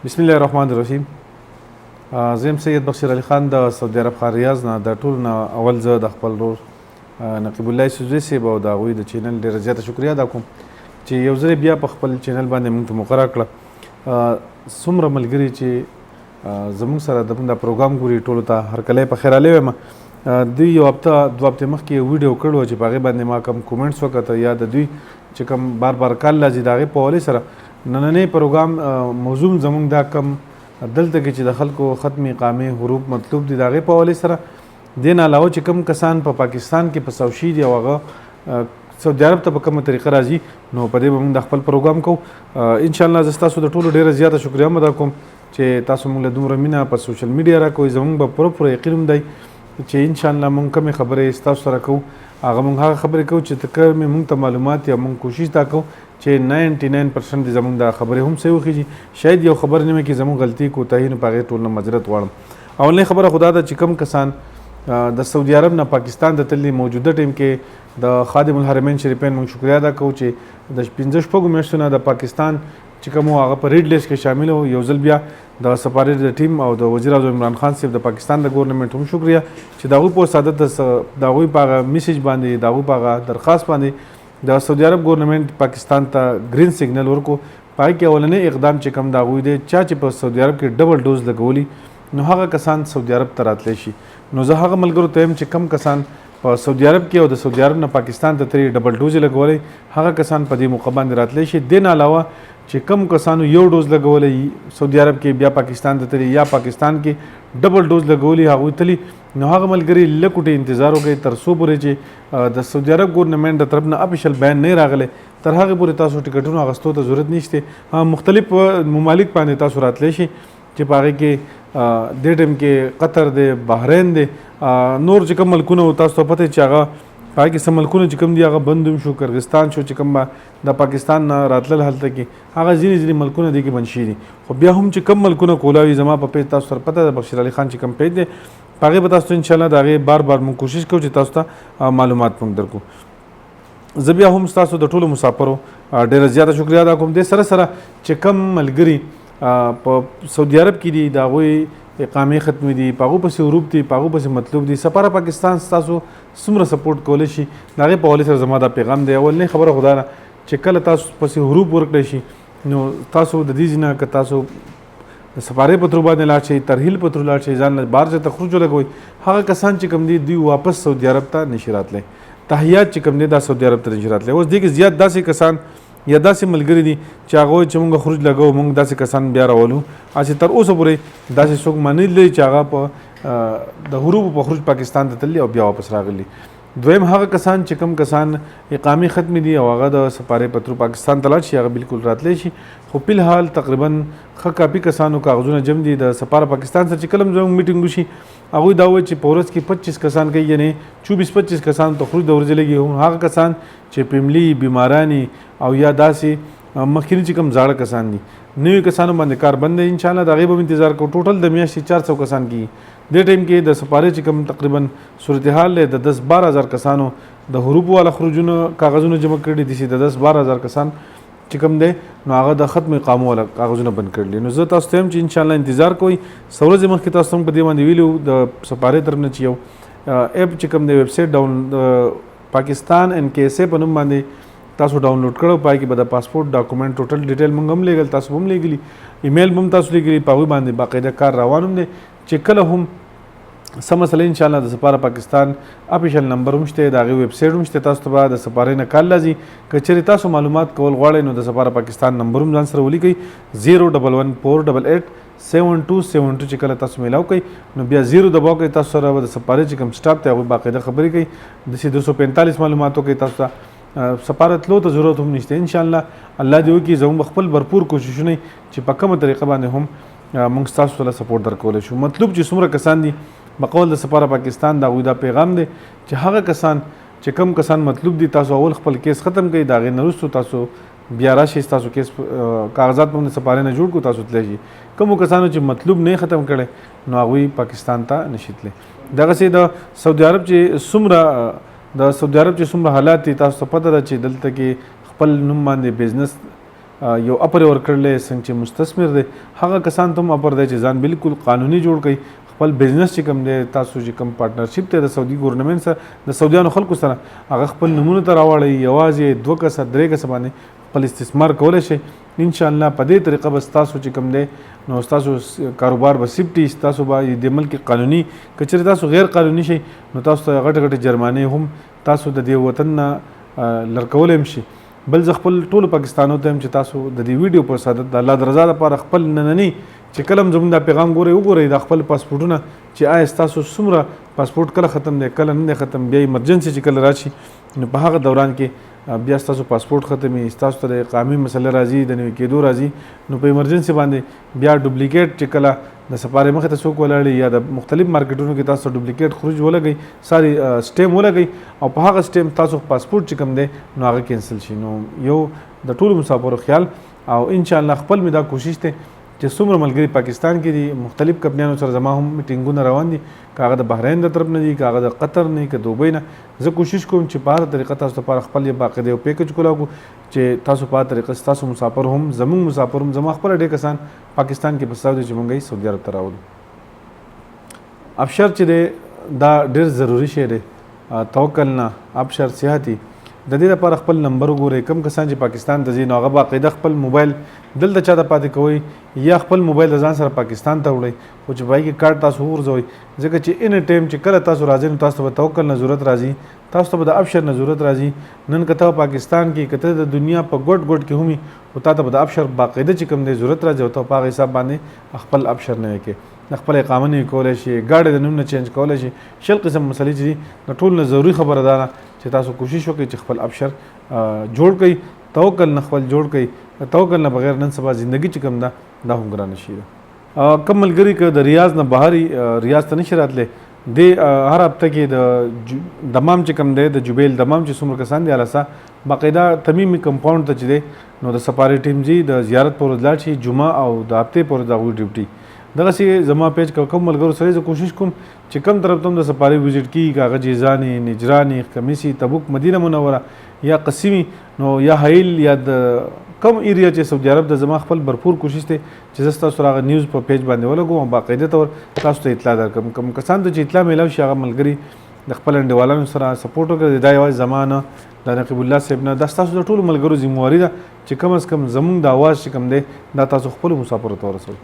بسم الله الرحمن الرحیم. زه یم سید بخشیر علي خان د سعودي عرب ښار ریاض نه. د ټولو نه اول زه د خپل ورور نقیب الله یوسفزی صاحب او د هغوی د چینل ډېره زیاته شکریه ادا کوم چې یو ځل بیا په خپل چینل باندې موږ ته موقع راکړه. څومره ملګري چې زموږ سره د موږ دا پروګرام ګوري، ټولو ته هرکلی په خیر راغلی وایم. دوی یو هفته 2 هفتې مخکې یو ویډیو کړو چې په هغې باندې ما کوم comments وکته یا د دوی چې کوم بار بار کال راځي، د هغې په حوالې سره نننی پروګرام موضوع زموږ دا کم دلته کې چې د خلکو ختم اقامې حروف مطلوب دي، د هغې په حوالې سره. دې نه علاوه چې کوم کسان په پاکستان کې په سوشي دي او هغه سعودي عرب ته په کومه طریقه راځي، نو په دې به موږ د خپل پروګرام کوو. ان شاء الله زه ستاسو د ټولو ډیره زیاته شکریه هم ادا کوم چې تاسو موږ له دومره مینه په social media راکوئ. زموږ به پوره پوره یقین هم دی چې ان شاء الله موږ کومې خبرې ستاسو سره کوو، هغه موږ هغه خبرې کوو چې کومې موږ ته معلومات یا موږ کوشش دا کوو چې 99% دې زموږ دا خبرې هم صحیح وخیږي. شاید یو خبر نیمه کې زموږ غلطي کوتاهي، نو په هغې ټول نه معذرت غواړم. اولنۍ خبره خو دا ده چې کوم کسان د سعودي عرب نه پاکستان ته تللي، موجوده ټیم کې د خادم الحرمین شریفین موږ شکریه ادا کوو چې د 5 6 میاشتو نه د پاکستان چې کوم هغه په red list کې شامل وو. یو ځل بیا د سفارت د ټیم او د وزیر اعظم عمران خان صاحب د پاکستان د government هم شکریه چې د هغوی په وساطت، د هغوی په هغه message باندې، د هغوی په هغه درخواست باندې د سعودي عرب government پاکستان ته green signal ورکو. په هغې کې اولنی اقدام چې کوم د هغوی دی، چا چې په سعودي عرب کې double dose لګولی، نو هغه کسان سعودي عرب ته راتلی شي. نو زه هغه ملګرو ته یم چې کم کسان په سعودي عرب کې او د سعودي عرب نه پاکستان ته تللي، double dose یې لګولی، هغه کسان په دې موقع باندې راتلی شي. دې نه علاوه چې کم کسانو یو ډوز لګولی سعودي عرب کې، بیا پاکستان ته تللي، یا پاکستان کې double dose لګولی، هغوی تللي، نو هغه ملګري لکوټې انتظار وکړي تر څو پورې چې د سعودي عرب government د طرف نه official بیان نه راغلی، تر هغه پورې تاسو ټیکټونو اخیستو ته ضرورت نشته. مختلف ممالک باندې تاسو راتلی شي چې په هغې کې دې ټیم کې قطر دی، بحرین دی، نور چې کوم ملکونه وو، تاسو ته پته چې هغه په هغې کې څه ملکونه چې کوم دي هغه بند هم شو. کرغستان شو چې کوم به د پاکستان نه راتلل هلته کې، هغه ځینې ځینې ملکونه دي کې بند شوي دي. خو بیا هم چې کوم ملکونه کولاوي، زما په page تاسو سره پته ده، بخشیر علي خان چې کوم page دی، په هغې به تاسو ته انشاءالله د هغې بار بار موږ کوشش کوو چې تاسو ته معلومات موږ درکو. زه بیا هم ستاسو د ټولو مسافرو ډېره زیاته شکریه ادا کوم. دې سره سره چې کم ملګري په سعودي عرب کې دي، د هغوی اقامې ختمې دي، په هغو پسې حروف دي، په هغو پسې مطلوب دي، سفاره پاکستان ستاسو څومره support کولی شي، د هغې په حوالې سره زما دا پیغام دی. اولنۍ خبره خو دا ده چې کله تاسو پسې حروف ورکړی شي، نو تاسو د دې ځای نه که تاسو د سفارې په through باندې لاړ شئ، ترحیل په through لاړ شئ، ځان له بهر ځای ته خروج ولګوئ، هغه کسان چې کوم دي، دوی واپس سعودي عرب ته نشي راتلی. تحیات چې کوم دی، دا سعودي عرب ته نشي راتلی. اوس دې کې زیات داسې کسان یا داسې ملګري دي چې هغه وایي چې موږ خروج لګوو، موږ داسې کسان بیا راولو. هسې تر اوسه پورې داسې څوک ما نه لیدلی چې هغه په د حروفو په خروج پاکستان ته تللي او بیا واپس راغلي. دویم، هغه کسان چې کوم کسان اقامې ختمې دي او هغه د سفارې په through پاکستان ته لاړ شي، هغه بالکل راتلی شي. خو په الحال تقریبا ښه کافي کسانو کاغذونه جمع دي. د سفاره پاکستان سره چې کله هم زموږ meeting وشي، هغوی دا وایي چې په ورځ کې 25 کسان کوي، یعنی 24 25 کسان ته خروج د ورځې لګي. هم هغه کسان چې family بیمارانی او یا داسې مخکیني چې کوم زاړه کسان دي، نوي کسانو باندې کار بند دی. ان شاء الله د هغې به هم انتظار کوو. ټوټل د میاشتې 400 کسان کېږي. دې ټایم کې د سفارې چې کوم تقریبا صورتحال دی، د 10 12 هزار کسانو د حروفو والا خروجونو کاغذونه جمع کړي دي، چې د 10 12 هزار کسان چې کوم دی، نو هغه د ختم اقامو والا کاغذونه بند کړل. نو زه تاسو ته وایم چې ان شاء الله انتظار کوئ. څو ورځې مخکې تاسو هم په دې باندې ویلي وو، د سفارې طرف نه چې یو app چې کوم دی، website down پاکستان and KSA په نوم باندې تاسو ډاونلوډ کړو، پای کې به د passport document total detail مونږ هم لېږل، تاسو هم لېږلي، ایمیل هم تاسو لېږلي. په هغوی باندې باقاعده کار روان هم دی چې کله هم سم مسله ان شاء الله د سفاره پاکستان official number هم شته، د هغې ویب سایټ هم شته، تاسو ته به د سفارې نه کال راځي. که چېرې تاسو معلومات کول غواړئ، نو د سفاره پاکستان نمبر هم ځان سره ولیکئ، 0114887272. چې کله تاسو میلاو کوئ، نو بیا 0 دباو کوئ، تاسو سره به د سفارې چې کوم staff دی، هغوی باقاعده خبرې کوي، داسې 245 معلومات وکړي. تاسو ته سفارت تلو ته ضرورت هم نشته. ان شاء الله الله دې وکړي، زموږ خپل بھرپور کوششونه چې په کومه طریقه باندې هم موږ تاسو ته support درکولی شو. مطلوب چې څومره کسان دي، بقول د سفاره پاکستان د هغوی دا پیغام دی چې هغه کسان چې کم کسان مطلوب دي، تاسو اول خپل case ختم کړئ، د هغې نه وروسته تاسو بیا راشئ، تاسو case کاغذات په سفارې نه جوړ کړو، تاسو تللی شئ. کومو کسانو چې مطلوب نه ختم کړي، نو هغوی پاکستان ته نشي تللی. دغسې د سعودي عرب چې څومره حالات دي، تاسو ته پته ده چې دلته کې خپل نوم باندې business یو اپر ورکړل، څنګه چې مستثمر دی هغه کسان ته هم اپر دی چې ځان بالکل قانوني جوړ کړي، خپل بزنس چې کوم دی، تاسو چې کوم پارټنرشپ ته د سعودي ګورنمنت سره، د سعودیانو خلکو سره، هغه خپل نمونه ته راوړی، یوازې دوه کسه درې کسه باندې خپل استثمار کولی شئ. ان شاء الله په دې طریقه به ستاسو چې کوم دی نو ستاسو کاروبار به سیفټي، ستاسو به د ملک قانوني. که چېرې تاسو غیر قانوني شئ نو تاسو ته غټ غټ جرمانې هم تاسو د دې وطن نه لرکولی هم شي. بل زه خپل ټولو پاکستانو ته هم چې تاسو د دې ویډیو په سعادت د الله د رضا لپاره خپل نننی چې کله هم زموږ دا پیغام ګورئ، وګورئ دا خپل پاسپورټونه چې آیا ستاسو څومره پاسپورټ کله ختم دی، کله نه دی ختم. بیا ایمرجنسي چې کله راشي نو په هغه دوران کې بیا ستاسو پاسپورټ ختمي، ستاسو ته د اقامې مسله راځي، د نوي کېدو راځي، نو په ایمرجنسي باندې بیا ډوپلیکیټ چې کله د سپارې مخې ته څوک ولاړ یا د مختلف مارکیټونو کې تاسو ډوپلیکیټ خروج ولګئ، ساری سټیم ولګئ او په هغه سټیم تاسو پاسپورټ چې کوم دی نو هغه کینسل شي. نو یو د ټولو مسافرو خیال او ان شاء الله خپل مې دا کوشش دی چې څومره ملګري پاکستان کې دي، مختلف کمپنیانو سره زما هم میټینګونه روان دي، که هغه د بحرین د طرف نه دي، که هغه د قطر نه، که دوبۍ نه، زه کوشش کوم چې په هره طریقه تاسو لپاره خپل یو باقاعده یو پیکج کولاو کړو چې تاسو په هره طریقه ستاسو مسافر هم، زموږ مسافر هم، زما خپله ډېر کسان پاکستان کې په ساو دي چې مونږ یې سعودي عرب ته راولو. ابشر چې دی دا ډېر ضروري شی دی، توکل نه ابشر صحتي. د دې لپاره خپل نمبر وګورئ. کوم کسان چې پاکستان ته ځي نو هغه باقاعده خپل موبایل دلته چاته پاتې کوئ یا خپل موبایل د ځان سره پاکستان ته وړئ، خو چې پای کې کارت تاسو وغورځوئ، ځکه چې ان ټایم چې کله تاسو راځئ نو تاسو ته به توکل نه ضرورت راځي، تاسو ته به د ابشر نه ضرورت راځي. نن که ته پاکستان کې، که ته د دنیا په ګوټ ګوټ کې هم یې، خو تا ته به د ابشر باقاعده چې کوم دی ضرورت راځي او ته په هغه حساب باندې خپل ابشر نه کې د خپل اقامه نه کولی شي، ګاډی د نوم نه چینج کولی شي، شل قسم مسلې چې دي. د ټول نه ضروري خبره دا ده چې تاسو کوشش وکړئ چې خپل ابشر جوړ کړئ، توکل نه خپل جوړ کړئ. د توکل نه بغیر نن سبا زندگی چې کوم ده دا هم ګرانه شي. ده کوم ملګري که د ریاض نه بهر ریاض ته نشي راتلی، دی هر هفته کې د دمام چې کوم دی، د جبیل دمام چې څومره کسان دي، السا باقاعده تمیمي کمپاوند ته چې دی نو د سپارې ټیم ځي، د زیارت پر ورځ لاړ شي، جمعه او د هفتې پر ورځ د هغوی ډیوټي. دغسې زما پیج که کوم ملګرو سره زه کوشش کوم چې کوم طرف ته هم د سپارې وزټ کیږي، که هغه جیزاني، نجراني، خمیسي، تبوک، مدینه منوره یا قسیمي نو یا حیل یا د کوم ایریا چې سعودي عرب د، زما خپل برپور کوشش دی چې زه ستاسو هغه نیوز په پیج باندې ولګوم او باقاعده طور تاسو ته اطلاع درکړم. کوم کسان ته چې اطلاع میلاو شي هغه ملګري د خپل انډیوالانو سره سپورټ وکړي. دا یوازې زما نه، د نقیب الله صاحب نه، دا ستاسو د ټولو ملګرو ذمهواري ده چې کم از کم زمونږ د اواز چې کوم دی دا تاسو خپلو مسافرو ته ورسوئ.